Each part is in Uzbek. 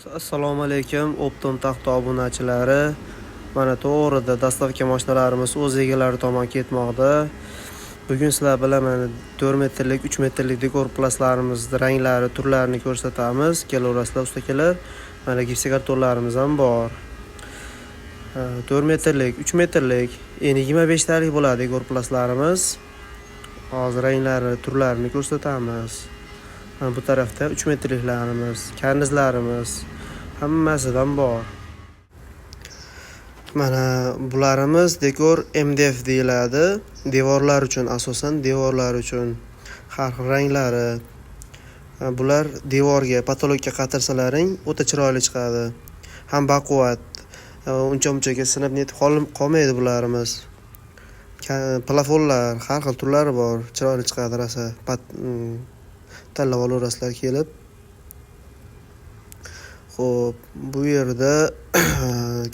Assalomu alaykum, Optom taxta obunachilari. Mana to'g'rida dostavka mashinalarimiz o'z egalari tomon ketmoqda. Bugun sizlar bilan mana 4 metrlik, 3 metrlik dekor plaslarimiz ranglari, turlarini ko'rsatamiz. Kelaverasizlar ustakalar. Mana gipsokartonlarimiz ham bor. 4 metrlik, 3 metrlik, endi 25 talik bo'ladi dekor plaslarimiz. Hozir ranglari, turlarini ko'rsatamiz. Mana bu tarafda 3 metrliklarimiz, karnizlarimiz hammasidan bor. Mana bularimiz dekor MDF deyiladi. Devorlar uchun, asosan devorlar uchun har xil ranglari. Bular devorga, potolokka qatirsalaring o'ta chiroyli chiqadi. Ham baquvvat, uncha munchaga sinib netib qolmaydi bularimiz. Plafonlar har xil turlari bor, chiroyli chiqadi rosa. Tanlab olaverasizlar kelib. Xo'p, bu yerda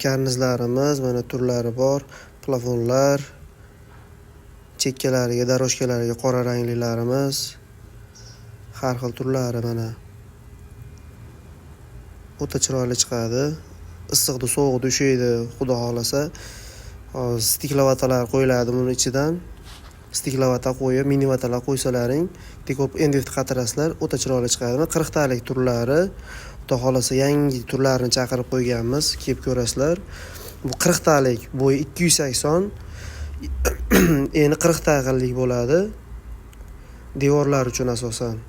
karnizlarimiz mana turlari bor, plafonlar, chekkalariga, дорожка lariga qora ranglilarimiz, har xil turlari mana. O'ta chiroyli chiqadi. Issiqda, sovuqda ushaydi, xudo xohlasa. Hozir stiklovatalar qo'yiladi buni ichidan. Stiklovata qo'yib, minivatalar qo'ysalaring, dekor MDF qatirasizlar, o'ta chiroyli chiqadi. Mana 40 talik turlari, xudo xohlasa yangi turlarini chaqirib qo'yganmiz, kelib ko'rasizlar. Bu 40 talik, bo'yi 280, eni 40 tag'inlik bo'ladi. Devorlar uchun asosan.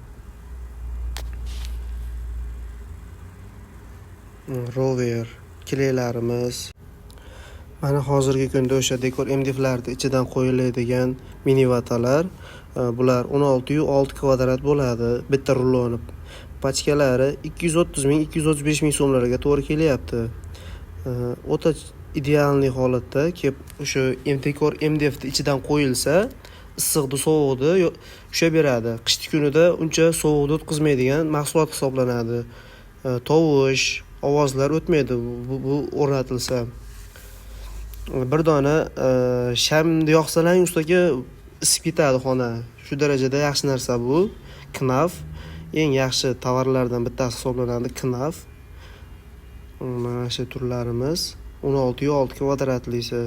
Rover, kleylarimiz. Mana hozirgi kunda o'sha dekor MDFlarni ichidan qo'yiladigan minivatalar, bular 16.6 kvadrat bo'ladi, bitta ruloni. Pachkalari 230 ming, 235 ming so'mlarga to'g'ri kelyapti. O'ta idealniy holatda kelib o'sha dekor MDFni ichidan qo'yilsa, issiqda, sovuqda ushlab beradi. Qishki kunida uncha sovuqda o'tkazmaydigan mahsulot hisoblanadi. Tovush, ovozlar o'tmaydi bu o'rnatilsa. Bir dona shamni yoqsalang ustaga isib ketadi xona. Shu darajada yaxshi narsa bu. Knaf eng yaxshi tovarlardan bittasi hisoblanadi knaf. Mana shu turlarimiz 16.6 kvadratlisi.